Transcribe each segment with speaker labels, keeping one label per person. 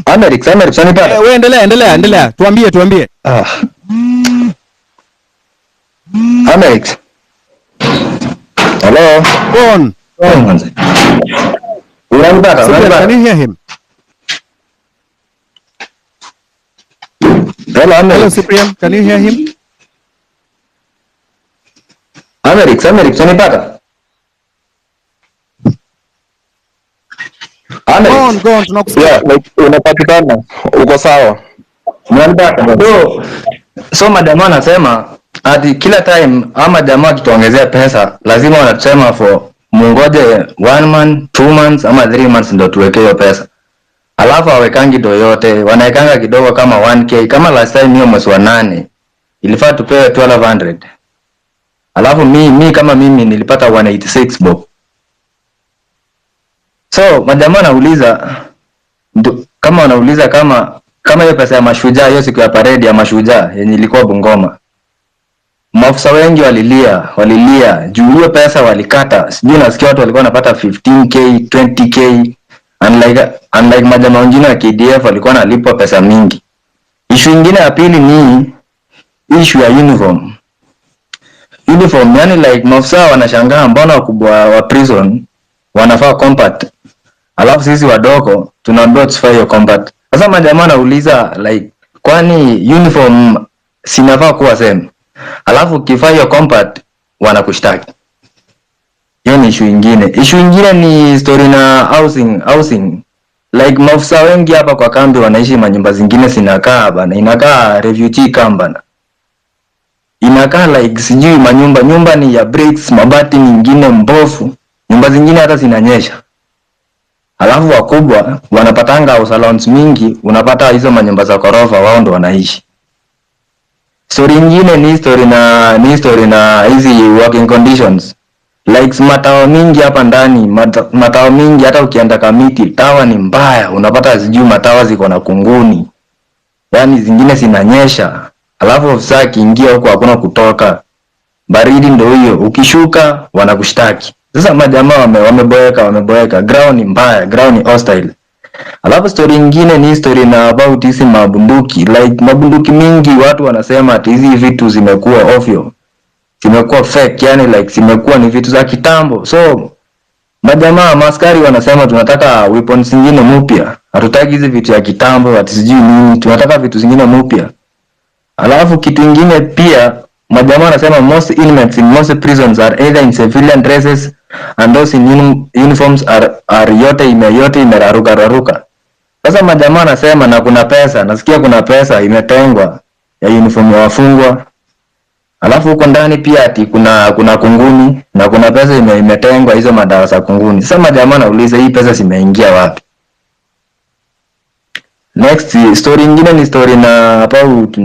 Speaker 1: Amerix, Amerix, unanipata?
Speaker 2: Eh, wewe endelea, endelea, endelea. Tuambie, tuambie.
Speaker 1: Ah. Amerix. Hello.
Speaker 2: Go on.
Speaker 1: Oh, manze. Unanipata?
Speaker 2: Cyprian,
Speaker 1: Unanipata?
Speaker 2: can you hear him?
Speaker 1: Hello,
Speaker 2: Hello,
Speaker 1: Amerix.
Speaker 2: Cyprian, can you hear him?
Speaker 1: Amerix, Amerix, unanipata?
Speaker 2: Go on,
Speaker 1: Amerix.
Speaker 2: go on, tunakusikia.
Speaker 3: Yeah, like, unapatikana, uko sawa.
Speaker 1: Unanipata? So madam anasema ati kila time ama jamaa akituongezea pesa lazima wanatusema for mungoje one month, 2 months ama 3 months ndo tuweke hiyo pesa. Alafu hawekangi do yote, wanaekanga kidogo kama 1K. Kama last time hiyo mwezi wa 8 ilifaa tupewe 1200. Alafu mi kama mimi nilipata 186 bob. So majamaa wanauliza kama wanauliza kama hiyo pesa ya mashujaa, hiyo siku ya parade ya mashujaa yenye ilikuwa Bungoma, maafisa wengi walilia, walilia juu hiyo pesa walikata. Sijui nasikia watu walikuwa wanapata 15K, 20K, unlike majamaa wengine wa KDF walikuwa wanalipwa pesa mingi. Issue ingine ya pili ni issue ya uniform. Uniform, yani like maafisa wanashangaa mbona wakubwa wa prison wanavaa combat, alafu sisi wadogo tunaambiwa tusivae hiyo combat. Sasa majamaa wanauliza like, kwani uniform sinafaa kuwa same, alafu ukivaa hiyo combat wanakushtaki. Hiyo ni issue ingine. Issue ingine ni story na housing, housing. Like maafisa wengi hapa kwa kambi wanaishi manyumba zingine zinakaa bana, inakaa refugee camp bana, inakaa like sijui manyumba, nyumba ni ya bricks, mabati nyingine mbofu, nyumba zingine hata zinanyesha. Alafu wakubwa wanapatanga house allowance mingi, unapata hizo manyumba za ghorofa wao ndo wanaishi. Story ingine ni story na hizi working conditions. Like matao mingi hapa ndani, matao mingi hata ukienda Kamiti, tawa ni mbaya, unapata sijui matawa ziko na kunguni. Yaani zingine zinanyesha. Alafu ofisa akiingia huko hakuna kutoka. Baridi ndo hiyo, ukishuka wanakushtaki. Sasa majamaa wameboeka, wameboeka. Ground ni mbaya, ground ni hostile. Alafu story ingine ni story na about hizi mabunduki. Like mabunduki mingi watu wanasema ati hizi vitu zimekuwa ovyo. Zimekuwa fake, yani like zimekuwa ni vitu za kitambo. So majamaa maskari wanasema tunataka weapons zingine mpya. Hatutaki hizi vitu ya kitambo ati sijui nini, tunataka vitu zingine mpya. Alafu kitu ingine pia majamaa wanasema most inmates in most prisons are either in civilian dresses and those in uniforms are yote imeraruka raruka. Sasa majamaa wanasema na kuna pesa, nasikia kuna pesa imetengwa ya uniform ya wafungwa. Alafu huko ndani pia ati kuna kunguni na kuna pesa imetengwa hizo madawa za kunguni. Sasa majamaa nauliza hii pesa zimeingia wapi? Next story ingine ni story na about.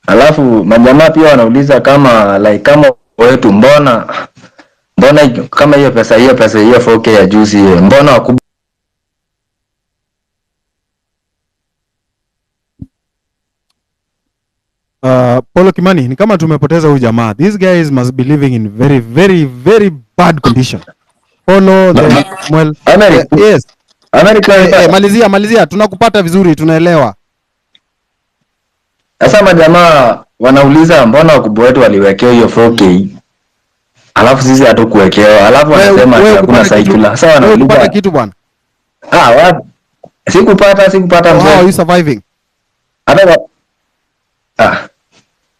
Speaker 1: Alafu majamaa pia wanauliza kama like kama wetu mbona kama hiyo pesa hiyo 4K ya juzi hiyo mbona wakubwa
Speaker 2: Polo Kimani, ni kama tumepoteza huyu jamaa. These guys must be living in very very very bad condition. Polo, the Samuel.
Speaker 1: America.
Speaker 2: Yes.
Speaker 1: America.
Speaker 2: Malizia, malizia, tunakupata vizuri, tunaelewa.
Speaker 1: Sasa majamaa wanauliza mbona wakubwa wetu waliwekewa hiyo 4K alafu sisi hatukuwekewa, alafu wanasema ati
Speaker 2: Wewe
Speaker 1: hakuna
Speaker 2: kupata kitu,
Speaker 1: circular. Sasa
Speaker 2: wewe kupata
Speaker 1: wanauliza
Speaker 2: kitu bwana.
Speaker 1: Ah, wapi? Sikupata
Speaker 2: How are
Speaker 1: mzee.
Speaker 2: you surviving?
Speaker 1: Hata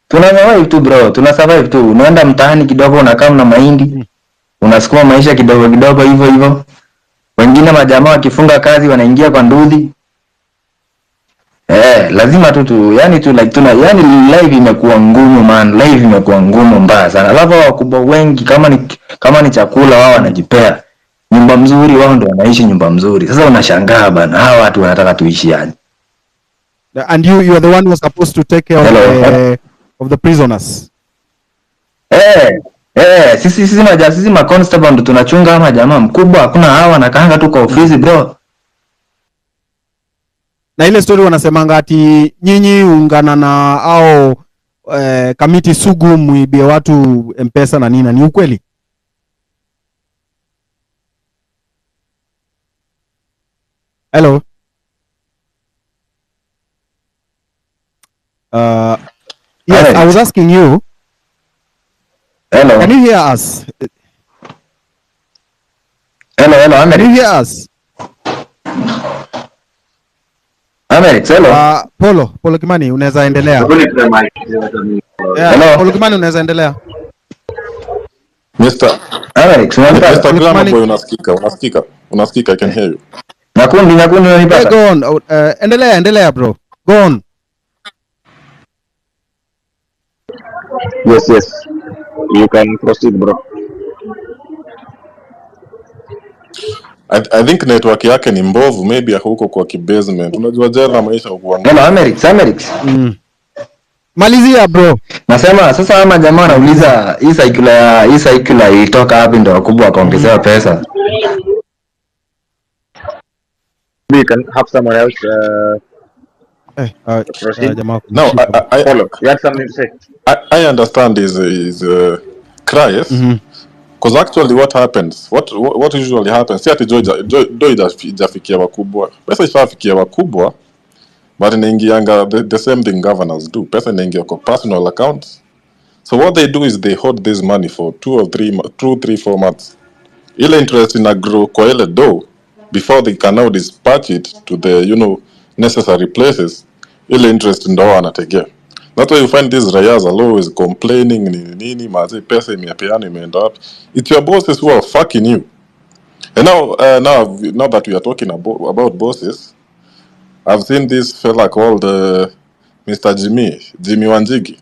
Speaker 1: tuna survive tu bro, tuna survive tu. Unaenda mtaani kidogo unakaa na mahindi, unasukuma maisha kidogo kidogo hivyo hivyo. Wengine majamaa wakifunga kazi wanaingia kwa nduthi. Eh, lazima tu yani tu like tuna yani life imekuwa ngumu man, life imekuwa ngumu mbaya sana. Alafu hao wakubwa wengi kama ni chakula wao wanajipea. Nyumba mzuri wao ndio wanaishi nyumba mzuri. Sasa unashangaa bana, hawa watu wanataka tuishi aje?
Speaker 2: And you are the one who was supposed to take care
Speaker 1: Hello.
Speaker 2: Of the prisoners.
Speaker 1: Eh, sisi ma constable ndo tunachunga ama jamaa mkubwa, hakuna hawa wanakaanga tu kwa ofisi bro.
Speaker 2: Na ile story wanasemanga ati nyinyi ungana na au Kamiti sugu muibie watu M-Pesa na nini, ni ukweli? Hello. Yes, I was asking you.
Speaker 1: Hello.
Speaker 2: Can you hear us?
Speaker 1: Hello, hello,
Speaker 2: Can you
Speaker 1: Amerix.
Speaker 2: Hear us?
Speaker 1: Amerix, hello.
Speaker 2: Polo Kimani, unaweza endelea. Yeah,
Speaker 1: Hello.
Speaker 2: Polo Kimani, unaweza endelea.
Speaker 4: Mr.
Speaker 1: Amerix, unanipata?
Speaker 4: Mr.
Speaker 2: Polo
Speaker 4: Glamour
Speaker 2: Kimani.
Speaker 4: Boy, unasikika, unasikika, unasikika, I can hear you.
Speaker 1: Nyakundi, Nyakundi,
Speaker 2: Yeah,
Speaker 1: unanipata?
Speaker 2: go on. Endelea, endelea, bro. Go on.
Speaker 3: Yes. You can proceed, bro.
Speaker 4: I think network yake ni mbovu, maybe ako huko kwa kibasement. Unajua jela maisha hukuwa
Speaker 1: Hello, Amerix, Amerix.
Speaker 2: Malizia, bro.
Speaker 1: Nasema sasa ama jamaa wanauliza hii circular ilitoka wapi ndio wakubwa wakaongezewa pesa?
Speaker 3: We can have someone else proceed.
Speaker 2: Jamaa
Speaker 4: No,
Speaker 2: kumshika.
Speaker 4: I,
Speaker 3: Polo, you had something to say?
Speaker 4: I understand his cries because actually what happens, what usually happens, si ati do ijafikia wakubwa. Pesa ishafikia wakubwa, but inaingianga the same thing governors do. Pesa inaingia kwa personal accounts. So what they do is they hold this money for 2, 3, 4 months. Ile interest ina grow kwa ile do before they can now dispatch it to the necessary places. Ile interest ndo wanategea. That's why you find these rayas are always complaining, nini nini, maze pesa imepeana imeenda wapi. It's your bosses who are fucking you. And now that we are talking about bosses, I've seen this fella called Mr. Jimmy, Jimmy Wanjigi.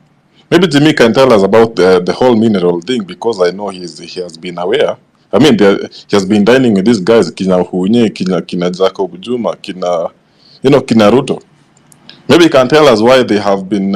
Speaker 4: Maybe Jimmy can tell us about the whole mineral thing because I know he has been aware. I mean, he has been dining with these guys, kina Uhunye, kina Jacob Juma, kina Ruto. Maybe he can tell us why they have been